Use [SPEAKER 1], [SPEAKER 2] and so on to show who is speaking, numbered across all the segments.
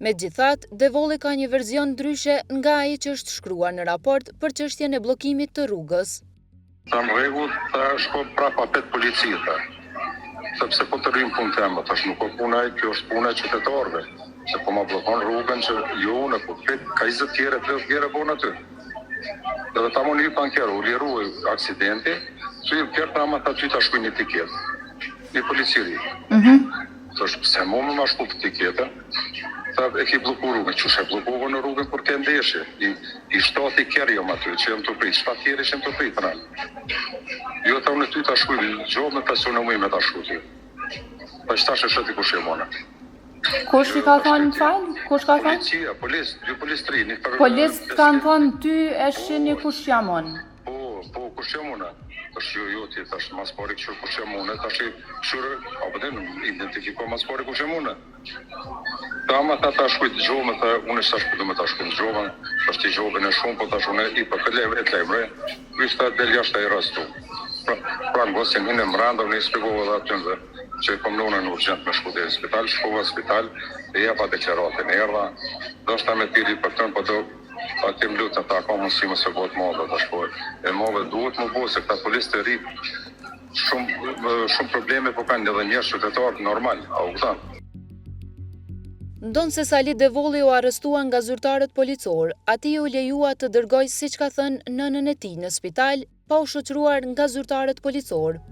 [SPEAKER 1] Megjithatë, Devolli ka një verzion ndryshe nga ai që është shkruar në raport për çështjen e bllokimit të rrugës.
[SPEAKER 2] Tha në rregull, tha shko prap apet polici, tha. Sepse po të rrim punë teme, thash nuk o puna e kjo është puna e qytetarëve, se po ma bllokon rrugën që jo unë, po krejt ka 20 tjere, 30 tjere bon aty. Edhe ta më një panker, u liru aksidenti, ty i kërë ta ma tha ty ta shkruj një tiketë. Një polic i ri. Mm -hmm. Thash, pse mu me ma shkru për tiketën? Tha, e ki blloku rrugën, qysh e bllokova në rrugën kur ke ndeshje. I, i shtati kerr jom aty, që jam të prit, shtat tjerë që jam të prit, në. Jo, tha, unë ty ta shkruj, gjobë me tha, unë muj me ta shkru ty. Tha, që tash e sheh ti kush jam unë.
[SPEAKER 3] Kush i ka thonë më fal? Kush ka thonë?
[SPEAKER 2] Policia, polic, dy polic të ri, një
[SPEAKER 3] për... Polic të kanë thonë ty e shihni kush jam
[SPEAKER 2] unë. Po, po, kush jam unë? Tash jo, jo, ti tash mas pari kqyr kush jam unë, tash i kqyr, apo dhe identifiko mas pari kush jam unë. Tha ma tha ta shkruj gjobën, tha unë tash po du me ta shkruj gjobën, tash ti gjobën e shumë, po tash unë i për këtë e të lajmëroj, Ky tha del jashtë ai rastu. Pra, pra ngosin hinë mbrenda, unë i shpjegova edhe aty dhe që e kom lënë në urgjent me shku deri në spital, shkova në spital, e japa deklaratën, erdha, do me thirri për këtë, po do atje më lutën, tha ka mundësi mos e bëhet madhe, tash po e madhe duhet më bo, se këta policë të ri shumë shumë probleme po kanë edhe njerëz qytetarë normal, a u kupton?
[SPEAKER 1] Ndonëse Sali Devolli u arrestua nga zyrtarët policorë, atij iu lejua të dërgojë siç ka thënë nënën e tij në spital, pa u shoqëruar nga zyrtarët policorë.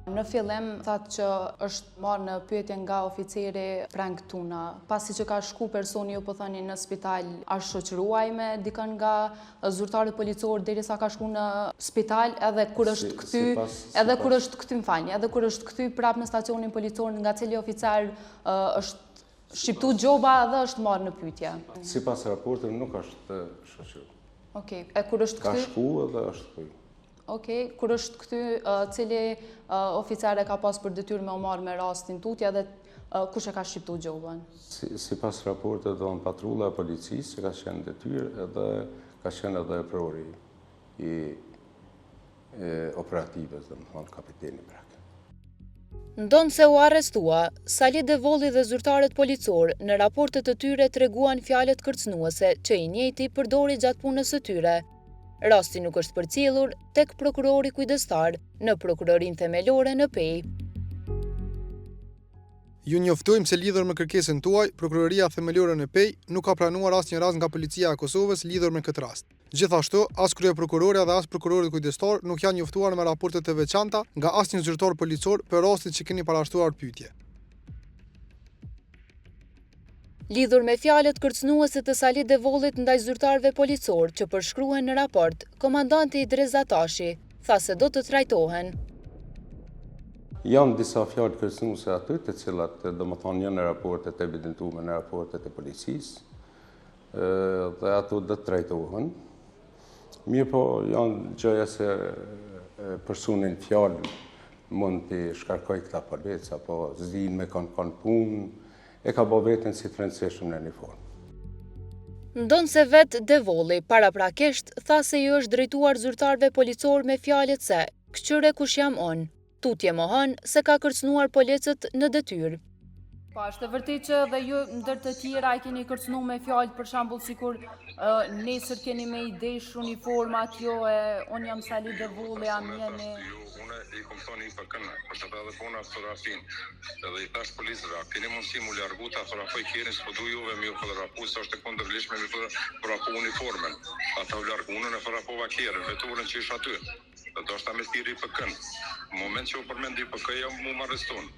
[SPEAKER 3] Në fillim thatë që është marrë në pyetje nga oficeri Prenk Tuna. Pasi që ka shku personi ju po thoni në spital, a është shoqëru ai me dikën nga zyrtarët policorë derisa ka shku në spital edhe kur është kthy, edhe kur është kthy, më falni, edhe kur është kthy prapë në stacionin policor nga cili oficer është shqiptu gjoba dhe është marrë në pyetje.
[SPEAKER 4] Sipas raporteve nuk është shoqëru.
[SPEAKER 3] Okej, e kur është
[SPEAKER 4] kthy? Ka shku edhe është kthy.
[SPEAKER 3] Okej, kur është kthy, cili oficer e ka pas për detyrë me u marrë me rastin tutje dhe kush e ka shqiptu
[SPEAKER 4] gjobën? Sipas raporteve, do patrulla e policisë që ka qenë detyrë edhe ka qenë edhe eprori i operativës, domethonë kapiteni Prenk.
[SPEAKER 1] Ndonëse u arrestua, Sali Devolli dhe zyrtarët policorë në raportet e tyre treguan fjalët kërcënuese që i njëjti përdori gjatë punës së tyre. Rasti nuk është përcjellur tek prokurori kujdestar në Prokurorinë Themelore në Pejë.
[SPEAKER 5] Ju njoftojmë se lidhur me kërkesën tuaj, Prokuroria Themelore në Pejë nuk ka pranuar asnjë rast nga Policia e Kosovës lidhur me këtë rast. Gjithashtu, as kryeprokurorja dhe as prokurorët kujdestarë nuk janë njoftuar me raporte të veçanta nga asnjë zyrtar policor për rastin që keni parashtruar pyetje.
[SPEAKER 1] Lidhur me fjalët kërcënuese të Sali Devollit ndaj zyrtarëve policorë që përshkruhen në raport, komandanti Idriz Atashi tha se do të trajtohen.
[SPEAKER 4] Janë disa fjalë kërcënuese aty, të cilat, domethënë, janë në raportet e evidentume në raportet e policisë, dhe ato do të trajtohen. Mirëpo, janë gjëja se personi në fjalë mund t'i shkarkoj këta policë, apo s'din me kanë kanë punë, e ka bo veten si të rëndësishëm në një
[SPEAKER 1] formë. Ndonëse vetë Devolli paraprakisht tha se ju është drejtuar zyrtarëve policorë me fjalët se "Kqyre kush jam unë", Tutje mohon se ka kërcënuar policët në
[SPEAKER 3] detyrë. Po, është e vërtetë që dhe ju ndër të tjera e keni kërcënu me fjalë, për shembull sikur nesër keni me i desh uniformat jo e unë jam Sali Devolli, a
[SPEAKER 2] m'jeni. Jo, unë i kom thonë IPK-në, për që ta edhe puna fotografinë, edhe i thash policëve, a keni mundësi mu largu ta fotografoj kerrin, s'po du juve me ju fotografu, se është e kundërligjshme me fotografu uniformën. Ata u largu, unë e fotografova kerrin, veturën që ish aty. Dhe do me thirrë IPK-në. Në moment që u përmend IPK-ja, mu më arrestun.